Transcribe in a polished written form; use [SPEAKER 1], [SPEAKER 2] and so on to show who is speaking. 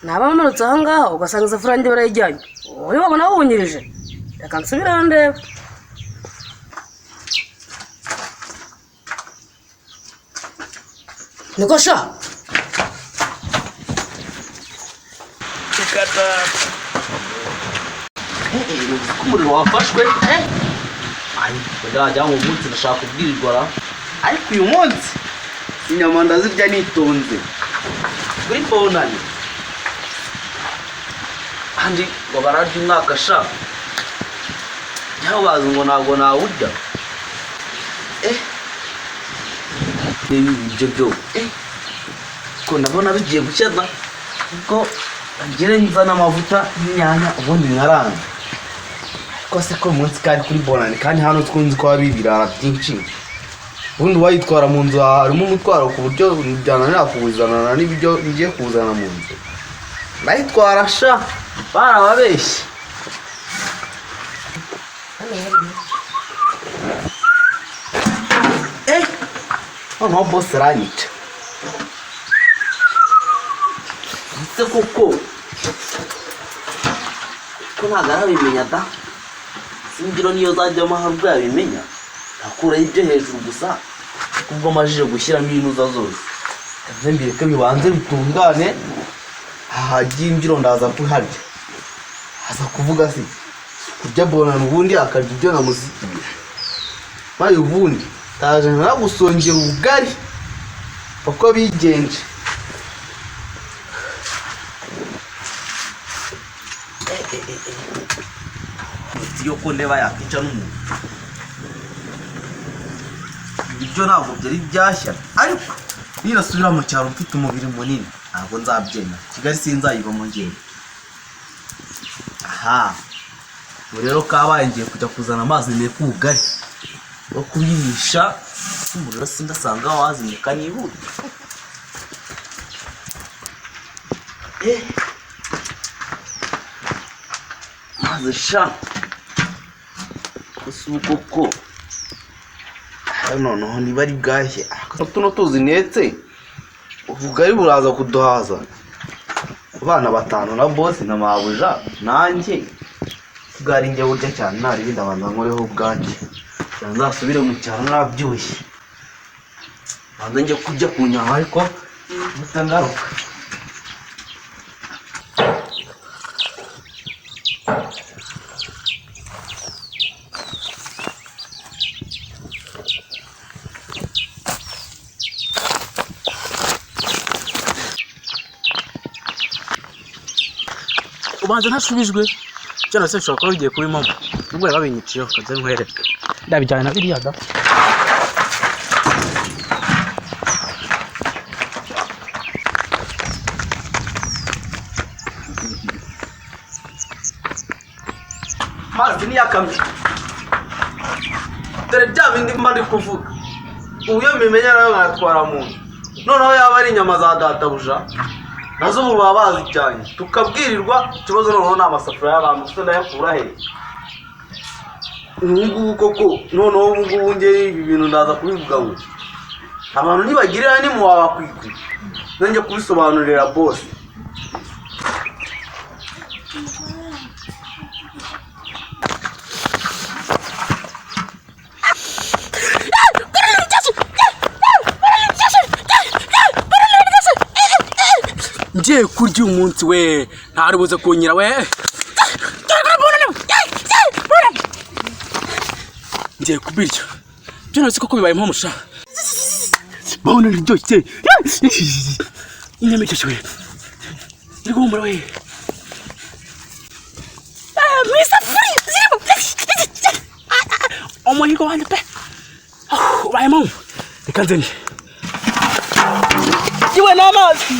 [SPEAKER 1] Naba mpamanutse aha ngaha ugasanga isafuriya yanjye barayijyanye, wowe wabona wunyirije. Reka nsubireyo ndebe. Niko sha.
[SPEAKER 2] Ko umuriro wafashwe, ndajya ngo umunsi ndashaka kubwirirwa ra, ariko uyu munsi inyama ndazirya nitonze kuri bonani, kandi ngo bararya umwaka sha, cyangwa bazi ngo ntabwo nawurya. Ibyo byo ko ndabona bigiye gushya da, ubwo ngire nzana amavuta n'inyanya ubundi nkaranga. Ariko se ko uyu munsi kari kuri bonani, kandi hano twunze ko haba ibirara byinshi, ubundi uwayitwara mu nzu harimo umutwaro ku buryo byananira kuwuzanana n'ibyo ngiye kuwuzana mu nzu. Ndayitwara sha, barababeshye. Noneho bose aranyica ndetse koko ko ntabwo arabimenya da. Imbyino niyo zajyamo hari ubwo yabimenya, akuraho ibyo hejuru gusa, ubwo amajije gushyiramo intuza zose. Nze mbireke bibanze bitungane, hagiye imbyino ndaza kuharya. Aza kuvuga se kurya bonana, ubundi akarya ibyo namusigiye. Maze ubundi ndaje nkaragusongera ubugari uko bigenje. Yo ko ndeba yakwica n'umuntu, ibiryo ntabwo byari byashya, ariko ninasubira mu cyaro mfite umubiri munini ntabwo nzabyemera. Kigali sinzayibamo njyewe. Aha ubu rero kabaye, ngiye kujya kuzana amazi nteke ubugari wo kubirisha umuriro, sindasanga wazimye kanihuta. Maze sha, gusa ubu koko noneho niba ari bwashye, tuno tuzi ntetse ubugari buraza kuduhaza abana batanu na bosi na mabuja nanjye bwari njye burya cyane. Ntaribindi abanza nkoreho ubwanjye, nzasubire mu cyaro nabyibushye, banza njye kurya ku nyama ariko mutangaruka.
[SPEAKER 3] Ubanza ntashubijwe cyangwa se bishobora kuba bigiye kuba impamo, nubwo bari babinyiciyeho. Kaze nkwereke, ndabijyana na biriya da.
[SPEAKER 2] Mazi niyakamye, dore bya bindi mba ndi kuvuga. Ubu iyo mbimenya nayo nkayatwara mu nzu, noneho yaba ari inyama za databuja nazo ubu baba bazijyanye tukabwirirwa. Ikibazo noneho ni amasafuriya y'abantu, gusa ndayakura he ubu ngubu koko? Noneho ubu ngubu ngewe ibi bintu ndaza kubivuga ngo abantu nibagirira nimuwabakwikwi, nanjye kubisobanurira bose.
[SPEAKER 3] Ngiye kurya uyu munsi we, ntaribuze kunyira we. Ngiye kubirya byo nzi koko bibaye mpamo sha. Bona riryoshye, inyama iryoshye we, iri guhumura we mu isafuriya zirimo umuhigo wanjye pe ubaye mpamo. Reka nzanye iwe n'amazi.